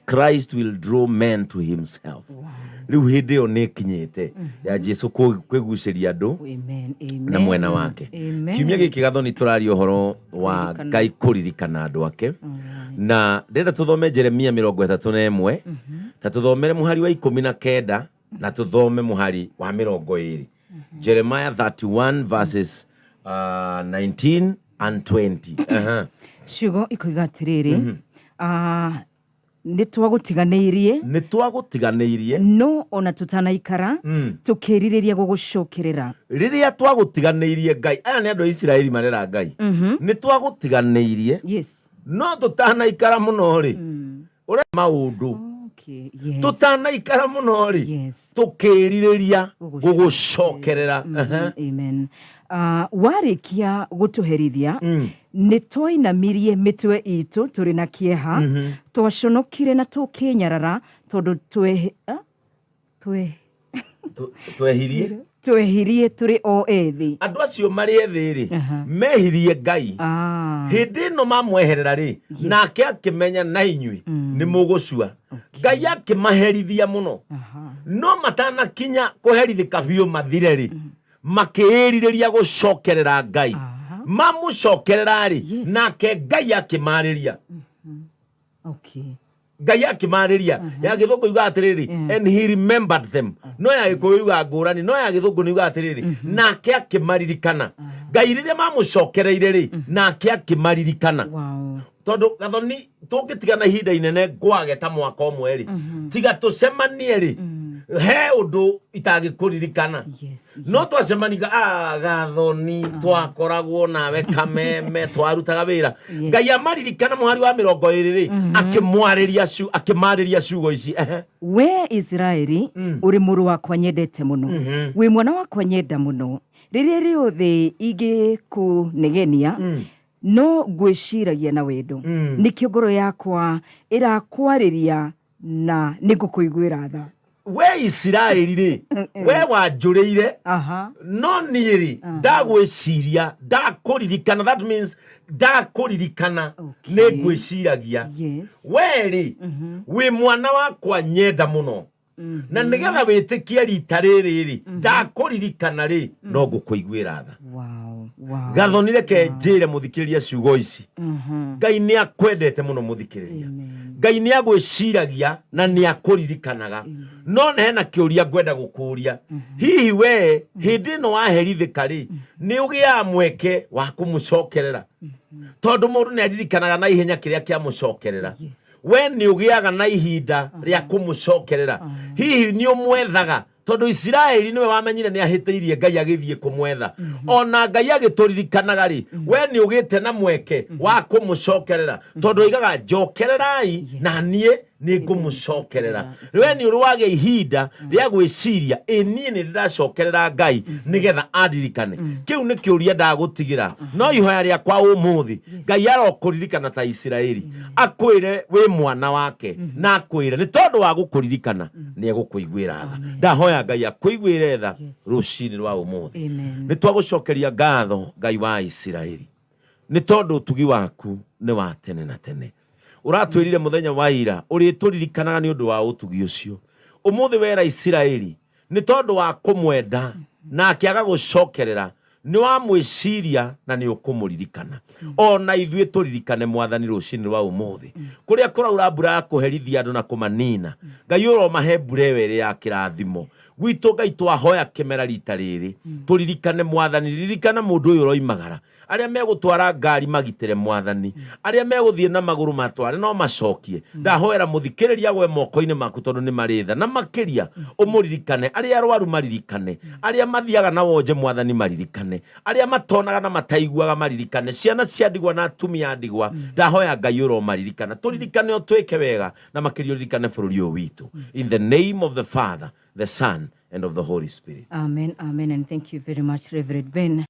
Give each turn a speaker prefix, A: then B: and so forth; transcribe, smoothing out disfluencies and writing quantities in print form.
A: Christ will draw men to himself. Rĩu hĩndĩ ĩyo nĩ ĩkinyĩte ya Jesu kwĩgucĩria andũ
B: Amen. Amen.
A: na mwena wake.
B: Amen.
A: Kiumia gĩkĩ, Gathoni, tũraria ũhoro wa
B: Kũririkana.
A: Ngai kũririkana andũ ake, na ndĩrenda tũthome Jeremia 31, ta tũthomere mũhari wa 19 na tũthome mũhari wa 20. Jeremiah 31 verses 19 and 20. Aha.
B: Ciugo ikoiga atĩrĩrĩ, nĩ twagũtiganĩirie,
A: Nĩ twagũtiganĩirie,
B: no ona tũtanaikara tũkĩrirĩria gũgũcokerera.
A: Rĩrĩa twagũtiganĩirie, Ngai, aya nĩ andũ a Isiraeli marera Ngai, nĩ twagũtiganĩirie, no tũtanaikara mũno rĩ, ũrĩa maũndũ, tũtanaikara mũno rĩ, tũkĩrirĩria gũgũcokerera. Aha.
B: Amen. Warĩkia gũtũherithia, nĩ twainamirie mĩtwe itũ tũrĩ na kĩeha, twaconokire na tũkĩnyarara tondũ
A: Twehirie.
B: Twehirie tũrĩ o ethĩ.
A: Andũ acio marĩ ethĩ rĩ, mehirie Ngai. Hĩndĩ ĩno mamweherera rĩ, nake akĩmenya na inyuĩ nĩ mũgũcua. Ngai akĩmaherithia mũno, no matanakinya kũherithĩka biũ mathire rĩ, makĩĩrirĩria gũcokerera Ngai. Mamũcokerera rĩ, nake Ngai akĩmarĩria. Ngai akĩmarĩria. Ya Gĩthũngũ yugaga atĩrĩrĩ, "And he remembered them," no ya Gĩkũyũ yugaga ngũrani, no ya Gĩthũngũ nĩ yugaga atĩrĩrĩ, nake akĩmaririkana. Ngai rĩrĩa mamũcokereire rĩ, nake akĩmaririkana. Tondũ Gathoni, tũngĩtigana ihinda inene, ngwage ta mwaka ũmwe rĩ, tiga tũcemanie rĩ, he ũndũ itangĩkũririkana. No twacemania, ah, Gathoni, twakoragwo nawe Kameme, twarutaga wĩra. Ngai amaririkana, mũhari wa 20 rĩ, akĩmwarĩria ciugo ici. Ehe.
B: We Isiraeli, ũrĩ mũrũ wakwa nyendete mũno, wĩ mwana wakwa nyenda mũno. Rĩrĩa rĩothe ingĩkũnegenia, no ngwĩciragia na wendo. Nĩkĩo ngoro yakwa ĩrakwarĩria na nĩngũkũiguĩra tha.
A: We Isiraeli rĩ, we wanjũrĩire, no niĩ rĩ, ndagwĩciria, ndakũririkana. That means ndakũririkana, nĩ ngwĩciragia. We rĩ, wĩ mwana wakwa nyenda mũno, na nĩgetha wĩtĩkie rita rĩrĩ rĩ, ndakũririkana rĩ, no ngũkũiguĩra tha. Gathoni, reke njĩre mũthikĩrĩria ciugo ici. Ngai nĩ akwendete mũno, mũthikĩrĩria. Ngai nĩ agwĩciragia na nĩ akũririkanaga. No nĩ hena kĩũria ngwenda gũkũria: hihi we hĩndĩ ĩno waherithĩka rĩ, nĩ ũgĩaga mweke wa kũmũcokerera? Tondũ mũndũ nĩ aririkanaga na ihenya kĩrĩa kĩamũcokerera. We nĩ ũgĩaga na ihinda rĩa kũmũcokerera? Hihi nĩ ũmwethaga? Tondũ Isiraeli nĩwe wamenyire nĩ ahĩtĩirie Ngai, agĩthiĩ kũmwetha. Ona Ngai agĩtũririkanaga rĩ, we nĩ ũgĩte na mweke wa kũmũcokerera? Tondũ oigaga, "Njokererai na niĩ nĩ ngũmũcokerera." We nĩ ũrĩ wagĩa ihinda rĩa gwĩciria, ĩ niĩ nĩ ndĩracokerera Ngai nĩgetha andirikane? Kĩu nĩ kĩũria ndagũtigĩra. No ihoya rĩakwa ũmũthĩ, Ngai arokũririkana ta Isiraeli, akwĩre wĩ mwana wake, na akwĩre nĩ tondũ wa gũkũririkana nĩ egũkũiguĩra tha. Ndahoya Ngai akũiguĩre tha rũcinĩ rwa ũmũthĩ.
B: Amen.
A: Nĩ twagũcokeria ngatho, Ngai wa Isiraeli, nĩ tondũ ũtugi waku nĩ wa tene na tene. Ũratwĩrire mũthenya wa ira ũrĩtũririkanaga nĩ ũndũ wa ũtugi ũcio. Ũmũthĩ wera Isiraeli nĩ tondũ wa kũmwenda na akĩaga gũcokerera, nĩ wamwĩciria na nĩ ũkũmũririkana. Ona ithuĩ tũririkane, Mwathani, rũcinĩ rwa ũmũthĩ. Kũrĩa kũraura mbura ya kũherithia andũ na kũmanina, Ngai, ũromahe mbura ĩyo ĩrĩ ya kĩrathimo. Gwitũ, Ngai, twahoya kĩmera rita rĩrĩ, tũririkane, Mwathani. Ririkana mũndũ ũyũ ũroimagara, arĩa megũtwara ngari magitĩre, Mwathani, arĩa megũthiĩ na magũrũ matware no macokie. Ndahoera mũthikĩrĩria gwe moko-inĩ maku, tondũ nĩ marĩ tha, na makĩria ũmũririkane. Arĩa arwaru maririkane, arĩa mathiaga na wonje, Mwathani, maririkane, arĩa matonaga na mataiguaga maririkane, ciana cia ndigwa na atumia a ndigwa, ndahoya Ngai ũromaririkana. Tũririkane, ũtwĩke wega, na makĩria ũririkane bũrũri ũyũ witũ. In the name of the Father, the Son and of the Holy Spirit.
B: Amen, amen, and thank you very much, Reverend Ben.